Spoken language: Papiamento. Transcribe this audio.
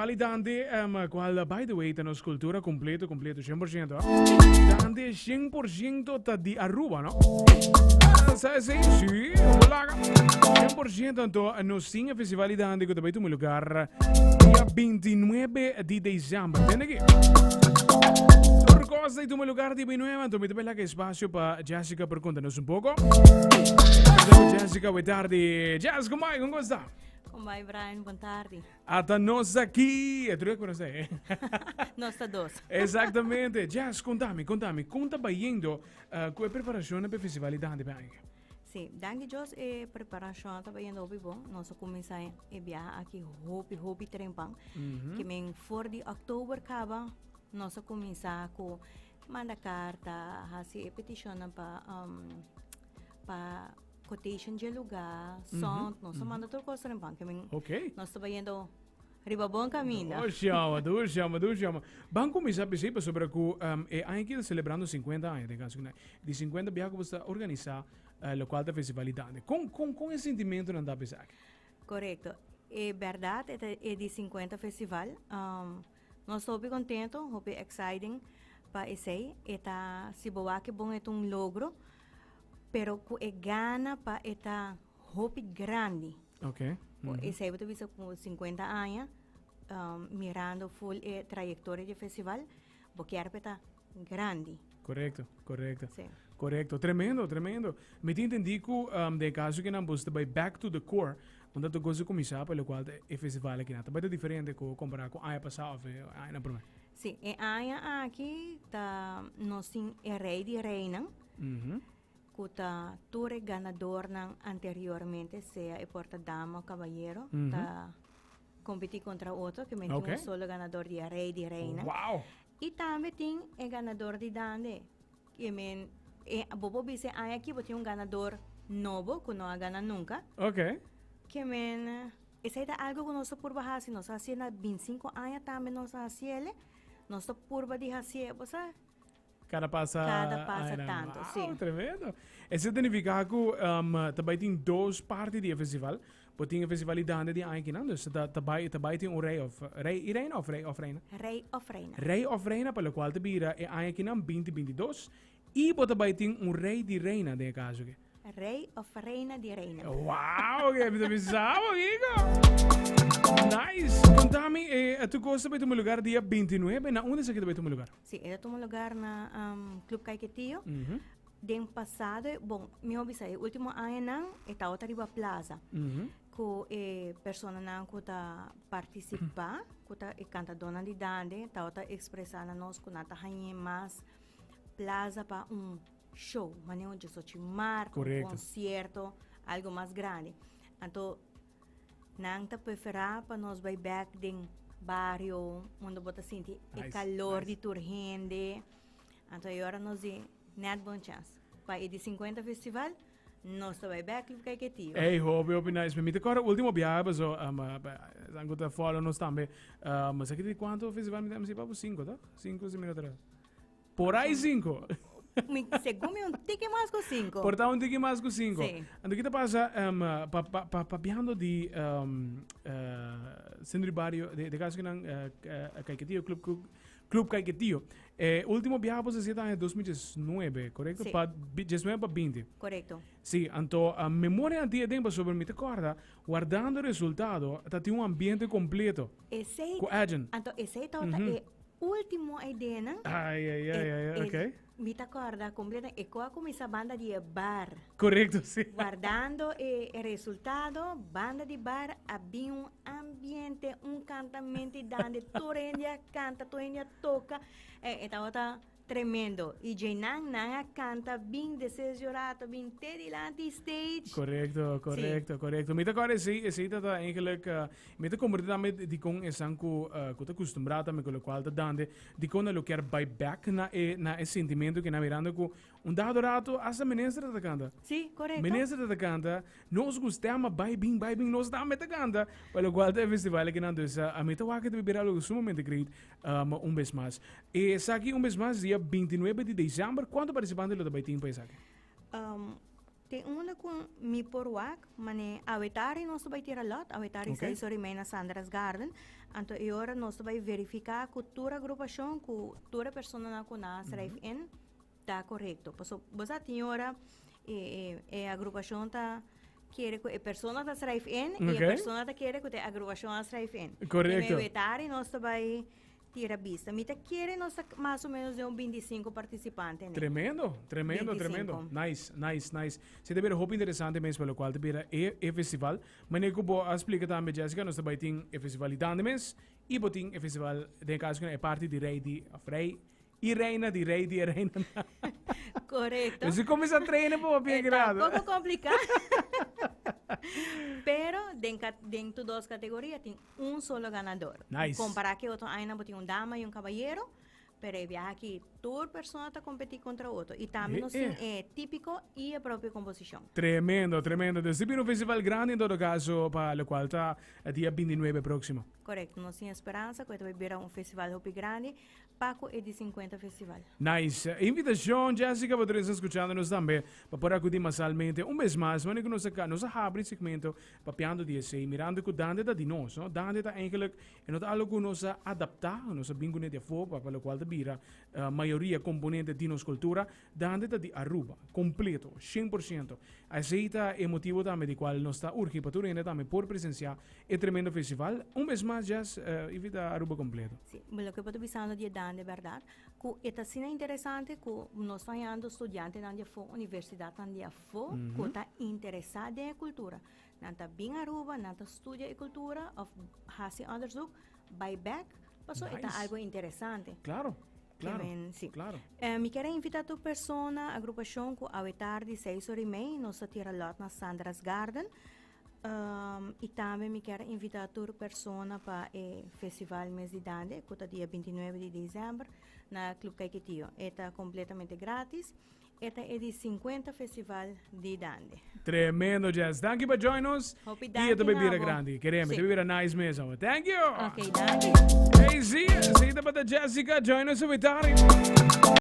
Festival di Dande, um, cual by the way ta nos cultura completo, completo, 100%. Dande 100% ta di Aruba, no? Ah, sa sí, sí, bolaga. 100% anto nos tin e Festival di Dande cu ta bay tuma lugar dia 29 di december. Tende aquí. Tur cos ta tuma lugar dia 29, anto mi ta bay laga espacio pa Jessica por conta nos un poco. Jessica, buena tarde. Jessica, ¿cómo está? Con bai Brian, bon tardi. Ata nos aki. E druk nos eh. Nos ta dos. Exactamente. Jess, contami, contami. Con ta bayendo uh, cu e preparacion pa e festival di Dande pe aña? Sí, danki Dios e preparacion ta bayendo hopi bon. Nos a cuminsa e biaha aki hopi, hopi trempan. Ke men for di oktober caba, nos a cuminsa cu manda carta, haci e peticionnan pa um, pa quotation dje lugar, sound, nos a manda tur cos trempan. Ke men nos ta bayendo riba bon caminda. Oh, shama, du shama, du shama. Ban cuminsa p'esei pasobra cu um, e aña aki ta celebrando 50 aña den caso cu di 50 biaha cu bo ta organisa uh, locual ta Festival di Dande. Con, con, con e sentimentonan ta p'esaki? Correcto. E berdad e ta e di 50 festival. Um, nos ta hopi contento, hopi exciting pa esei. E ta, si bo wak e bon e ta un logro. Pero cu e gana pa e ta hopi grandi. Cu esey bo ta bisa cu 50 aña, um, mirando full e trayectoria di e festival, bo kier pa e ta grandi. Correcto, correcto. Sí. Correcto. Tremendo, tremendo. Mi tin entendí cu, um, den e caso cu nan boso ta bay back to the core, unda tur cos a cuminsa pa locual ta e festival aki nan. Ta bay ta diferente cu compara cu aña pasa of e añanan prome. Sí, e aña aki ta nos tin e rey di reynan, cu ta tur e ganadornan anteriormente, sea e por ta dama o cabayero, ta competi contra otro, que men tin un solo ganador di e rey di reynan. Y tambe tin e ganador di dande, que men, e, bo por bisa e aña aki bo tin un ganador nobo cu no a gana nunca. Que men, Esei ta algo ku nos ta purba hasi. Nos a hasié na bintisinko aña tambe nos a hasiele. Nos ta purba di hasié, bo sa. Kada pasa Kada pasa tanto, Wow, sí. tremendo. Esei ta nifiká ku um, ta bai tin dos parti di e festival. Bo tin e festival di dande di aña kinan, dus ta, ta bai, ta bai tin un rei of, rei i reina of rei of reina? Rei of reina. Rei of reina, pa lokual ta bira e aña kinan binti 22. I bo ta bai tin un rei di reina den e kaso aki. Rei of reina di reina. Wow, ke mi ta bisa bo, Kiko. Nice. Contami, eh, tu cosa ta bai tuma lugar dia 29, na unda esaki ta bai tuma lugar? Sí, e ta tuma lugar na um, Club Caiquetio. Den pasado, bon, mi a bisa, e último añanan e tabata riba plaza. Ku e personanan ku ta partisipá, ku ta e kantadónan di dande, tabata ekspresá na nos ku nan ta hañ'é mas plaza pa un show, manera un diesocho maart, un concierto, algo mas grandi. Anto nan ta prefera pa nos bai bek den bario, unda bo ta sinti e calor di tur hende. Anto e ora nos di net bon chance. Pa e di 50 festival, nos ta bai bek Club Caiquetio. Ey, hopi, hopi nice. Mi ta corda ultimo biaha paso, um, esnan cu ta follow nos tambe. Um, sa ki di cuanto festival mi ta MC papu? Cinco, toch? Cinco, si mi no ta Por ahí cinco. Mi, segun mi un tiki mas ku cinco. Por ta un tiki mas ku cinco. Sí. Anto ki ta pasa um, pa, pa, pa, papiando di um, uh, Centro di Barrio, de, de caso ki nan uh, uh, Caiquetio, Club, Club, Club Caiquetio. Eh, último biaha pues hacía aña 2019, correcto? Sí. Pa, 19 pa 20. Correcto. Sí, anto uh, memoria antia den pasobra mi te corda, guardando resultado, ta tin un ambiente completo. Esei, Ku agent. anto esei tabata e último ideanan. Ai, ai, ai, ai, E- ok. e- Mi ta kòrda kompleto, e ko a kuminsá banda di e bar. Korekto, sí. Guardando e e resultado, banda di bar a bin un ambiente, un kantamento i dande, tur hende a kanta, tur hende a toka. E, e tabata Tremendo. Y djeinan nan a canta bin deses rato bin te dilanti stage. Correcto, correcto, correcto. Mi ta corda esey, esey ta ta eigenlijk, uh, mi ta comprende tambe dikon esan ku, uh, ku ta acostumbrá tambe ku lokual ta dande, dikon nan lo kier bai back na e, na e sentimento ku nan mirando ku un dado rato hasta minister ta ta canta. Sí, correcto. Minister ta ta canta, nos ku stem a bai bin, bai bin, nos tambe ta canta, pa lokual ta e festival akinan. Dus, uh, a mi ta wak e ta bira algo sumamente great. Um, un bes mas. Esaki un bes mas dia 29 di december. Cuanto participante lo ta bay tin pa esaki? Um, Te unda ku mi por wak, mane awe tardi nos ta bai tira lot, awe tardi seis ora i mei na Sandra's Garden. Anto e ora nos ta bai verifiká ku tur agrupashon, ku tur e personanan ku nan a schrijf in ta korekto. Paso bo sa tin ora e e e agrupashon ta kere ku e persona ta schrijf in i e persona ta kere ku ta e agrupashon a schrijf in. Awe tardi nos ta bai Tira bista. Mi ta kere nos ta mas o menos den un 25 participante ne. Tremendo, tremendo, tremendo. Nice, nice, nice. Si ta bira hopi interesante mes pa locual ta bira e e festival. Manera cu bo a splica tambe Jessica, nos ta bay tin e festival di Dande mes y bo tin e festival den e caso e parti di rey di of rey y reina di rey di e reina. Correcto. Mester cuminsa trainen pa papia E ta grado. poco complica. Pero den den tu dos categoria tin un solo ganador. Nice. Compara cu otro añanan bo tin un dama y un caballero, pero e biaha aki tur persona ta competi contra otro. Y tambe nos tin e tipico y e propio composicion. Tremendo, tremendo. Dus di bira un festival grandi en todo caso pa locual ta dia 29 proximo. Correcto. Nos tin esperansa cu e ta bay bira un festival hopi grandi Pa cu e di 50 festival. Nice. Invitacion, Jessica, pa tur esnan scuchando nos tambe, pa por acudi masalmente un bes mas, manera cu nos a nos a habri segmento papiando di esey, mirando cu Dande ta di nos, no? Dande ta eigenlijk, e no ta algo cu nos a adapta, nos a bin cune di afo, pa pa locual ta bira mayoria componente di nos cultura, Dande ta di Aruba, completo, 100%. Esey ta e motibo tambe di cual nos ta urgi pa tur hende tambe por presencia e tremendo festival. Un bes mas, Jess, invita Aruba completo. Sí, loke bo ta bisando di e Dande bèrdat, ku e ta asina interesante ku nos ta hañando studiantenan di afó, universidatnan di afó ku ta interesá den e kultura. Nan ta bin Aruba, nan ta studia e kultura òf hasi onderzoek, bai bèk, pasobra e ta algu interesante. Klaro, klaro, klaro. Mi kier a invitá tur persona, agrupashon ku awe tardi seis ora i mei nos ta tira lòt na Sandra's Garden. Y tambe mi kier invita tur persona pa e festival Mes di Dande, cu ta dia 29 di december na Club Caiquetio. E ta completamente gratis. E ta e di 50 festival di Dande. Tremendo, Jess. Danki pa join nos. Hopi Y e danki ta bay bira na bo. grandi. Kereme, Sí. ta bay bira nice mes, amo. Thank you. Ok, danki. Hey, sí, sí, ta bata Jessica. Join nos awe tardi.